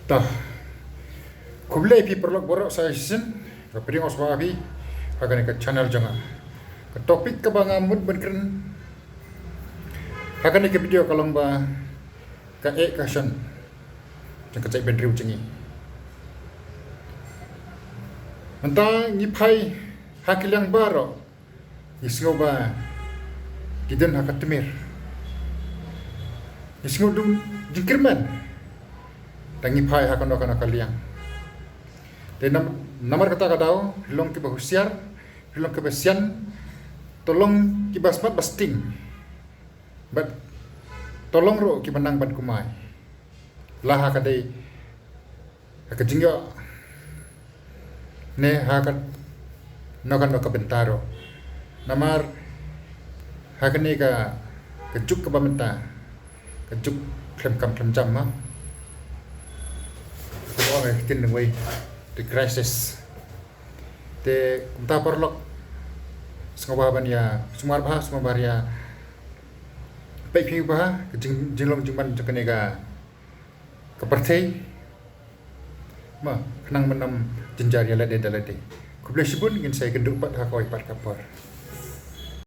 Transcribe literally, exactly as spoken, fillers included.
Ta. Khublei phi paralok baroh sa shisien, nga pdiang sngewbha phi ha kane ka channel jong nga. Ka topic kaba nga mut ban kren ha kane ka video ka long ba ka eh ka shon jong ka jaitbynriew jong ngi. Mynta ngi phai ha ki liang baroh, ngi sngew ba ki don ha ka tmier. Ngi sngew dum jingkyrmen tang ngi phai ha kano kano ka liang. Te nam-, namar kata ka daw, phi long kiba husiar, phi long kiba sian, to long kiba smat ba sting. Bad to long ruh kiba nang ban kumai. La ha ka dei ha ka jingïoh ne ha kano kano ka bynta ruh. Namar ha kane ka, ka juk kaba mynta, ka juk khlem kam khlem jam, ma. Ka ong ka ktien nongwei, the crisis. Te kumta paralok, sngewbha ban ïa sumar bha, sngewbha ïa peit phi bha ka jing-, jinglong jingman jong kane ka, ka pyrthei. Ma, khnang ban ym jynjar ïa lade da lade. Khublei shibun, ngin sa ïakynduh pat ha kawei pat ka por.